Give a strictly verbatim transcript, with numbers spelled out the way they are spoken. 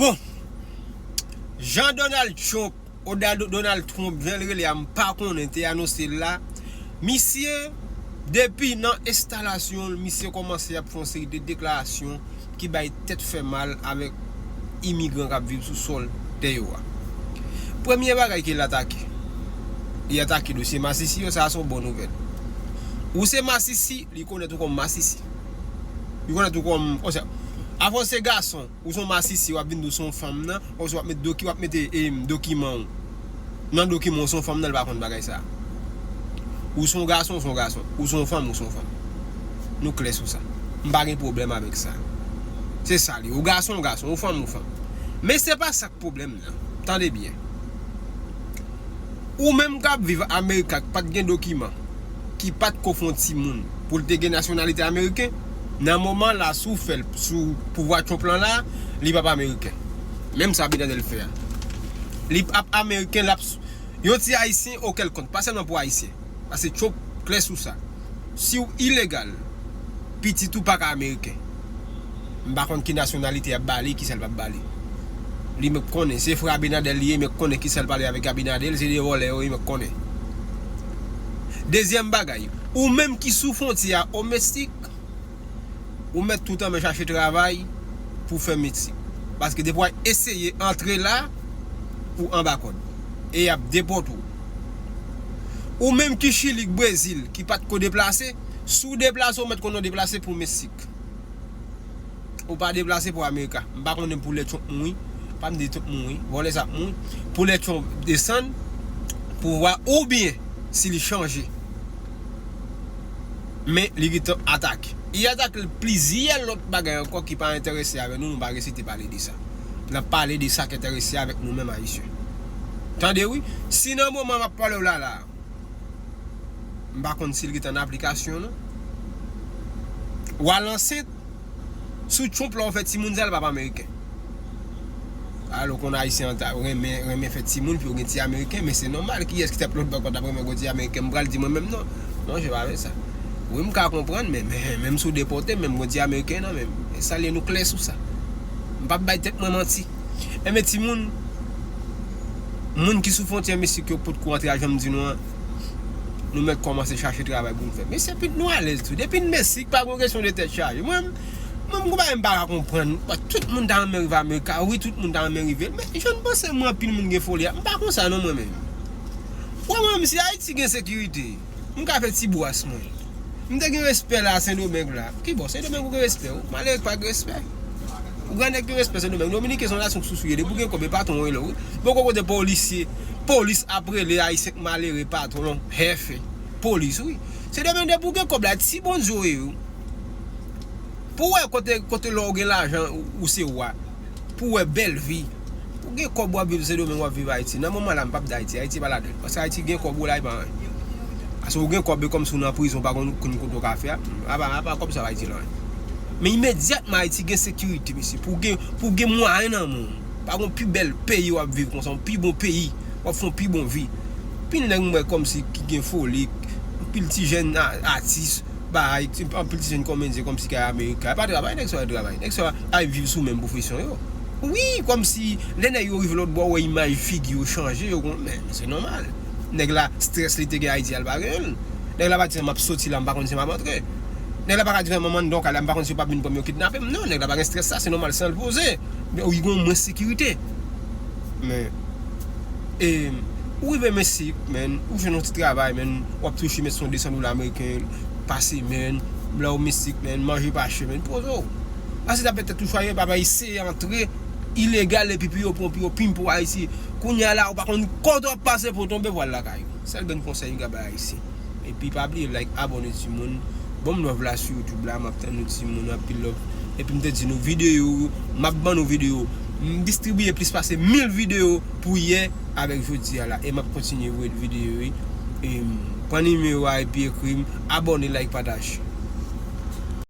Bon, jan Donald Trump, o Da- Donald Trump, jan l rele a, m pa konnen, te anonse l la, misye, depi nan enstalasyon l, misye kòmanse ap fè yon seri de deklarasyon ki bay tèt fè mal avèk imigran k ap viv sou sòl tè yo a. Premye bagay ke l atake, li atake dosye masisi yo, sa a se yon bon nouvèl. Ou se masisi, li konèt ou kòm masisi. Li konèt ou kòm, konsa. Afò se gason, ou se yon masisi, w ap vin di w se yon fanm nan, oswa w ap met doki-, w ap mete, em, dokiman w. Nan dokiman w se yon fanm nan, li pa konn bagay sa a. Ou se yon gason, ou se yon gason. Ou se yon fanm, ou se yon fanm. Nou klè sou sa. M pa gen pwoblèm avèk sa. Se sa li. Ou gason, ou gason. Ou fanm, ou fanm. Men se pa sa k pwoblèm nan. Tande byen. Ou menm k ap viv Amerika, k pa t gen dokiman, ki pa t ko fè yon timoun pou l te gen nasyonalite ameriken, nan moman la, si w fè l sou pouvwa Trump lan la, li p ap ameriken. Menm sa Abinader fè a. Li p ap ameriken, l ap s- yon ti ayisyen o kèlkonk, pa sèlman pou ayisyen. Paske Trump klè sou sa. Si w ilegal, pitit ou pa ka ameriken. M pa konn ki nasyonalite y ap ba li, kisa l p ap ba li. Li menm konnen, se frè Abinader li ye, menm konnen kisa l pale avèk Abinader, se de vòlè yo ye, menm konnen. Dezyèm bagay, ou menm ki sou fwontyè a o Meksik, ou mèt tout anmen chache travay pou fè Meksik. Paske depi w eseye antre la, ou anba kòd. E y ap depòte w. Ou menm ki Chili, k Brezil, ki pa t ko deplase, si w deplase, ou mèt konn ou deplase pou Meksik. Ou pa deplase pou Amerika. M pa konnen pou lè Trump mouri. Pa m di Trump mouri. Vòlè sa ap mouri. Pou lè Trump desann pouvwa oubyen si li chanje. Men li gentan atake. Li atake plizyè lòt bagay ankò ki pa enterese avè nou, nou pa gen site pale de sa. N ap pale de sa k enterese avèk nou menm Ayisyen. Tande wi, si nan moman m ap pale w la la, m pa konn si l gentan nan aplikasyon non. W al ansent, sou Trump la w fè timoun sa, l p ap ameriken. Alò konn Ayisyen an ta renmen, renmen fè timoun, pou yo gen ti ameriken, men se nòmal, kiyès ki t ap lòt bò k pa t ap renmen gon ti ameriken, m pral di mwen menm non. Non, se pa vre sa. Wi, m ka konprann, men, men, menm si w depòte, men m gon ti ameriken nan men m. E sa l ye, nou klè sou sa. M p ap bay tèt mwen manti. Enben, timoun, moun ki sou fwontyè Meksik yo potko antre a, jan m di nou an, nou mèt kòmanse chache travay pou n fè. Men se pit nou alèz tou. Depi n Meksik, pa gon kesyon de tèt chaje. Mwen, mwen, m gon bagay m pa ka konprann. Tout moun ta renmen rive Amerika. Wi, tout moun ta renmen rive. Men, jan m panse mwen, anpil moun gen foli a. M pa konsa non, mwen menm. Wè mwen menm, si Ayiti gen sekirite, m ka fè ti bwas mwen. M te gen respè la, Sendomeng la. Ki bò? Sendomeng ou gen respè, ou malere k pa gen respè. Ou grannèg gen respè Sendomeng. Dominiken se yon nasyon k sousou ye. Depi w gen kòb, e patwon w rele w, wi. Poko kote polisye, polis ap rele Ayisyen k malere, patwon, jèfe, polis, wi. Sendomeng, depi w gen kòb la, ti Bondye w ye, wi. Pou w wè kote, kote lè w gen lajan, ou, ou se wa. Pou w wè bèl vi. Ou gen kòb, w ap viv Sendomeng, w ap viv Ayiti. Nan moman la, m p ap di Ayiti. Ayiti pa ladan l. Paske Ayiti gen kòb, ou la, e pa anyen. Paske ou gen kòb, e kòmsi w nan prizon, pa konn kote w ka fè a. Apa, apa kòb sa Ayiti la anyen. Men imedyatman Ayiti gen sekirite, mesye. Pou w gen, pou w gen mwayen nan men w. Pa gon pi bèl peyi w ap viv konsa, yon pi bon peyi. W ap fè yon pi bon vi. Anpil nèg m wè kòmsi ki gen foli, anpil ti jèn a- atis, bay, anpil ti jèn komedyen kòmsi k al Amerika. Pa travay, nèg sa yo travay. Nèg sa yo al viv sou menm pwofesyon yo. Wi, kòmsi lè nèg yo rive lòt bò, wè imaj figi yo chanje, yo konn, men se nòmal. Nèg la, strès li te gen Ayiti a, l pa genyen l. Nèg la pa di, "M ap soti la, m pa konn si m ap antre." Nèg la pa ka di, "Manman, m anndan yon kay la, m pa konn si yo p ap vin pran m, yo kidnape m." Non, nèg la pa gen strès sa, se nòmal, san l poze. Men ou gen mwens sekirite. Men, e, ou rive Meksik, men, ou jwenn yon ti travay, men, w ap touche, men, se yon de san dola ameriken pa semèn, lè w Meksik, men, manje pa chè, men, poze w. Paske sa pètèt ou chwazi pa bay se antre ilegal epi pou yo pran, pou yo pimpe w Ayiti. Kounye a la, ou pa konn kote w ap pase pou w tonbe pou w al lakay ou. Sèl grenn konsèy m ka bay Ayisyen. Epi pa bliye like, abòne timoun. Ban m love la sou YouTube la, m ap tann nou timoun, anpil love. Epi m te di nou videyo, m ap ban nou videyo. M distribiye plis pase mil videyo pou yè avèk jodi a la. E m ap kontinye voye videyo, wi. E, pran nimewo a epi ekri m, abòne, like, pataje.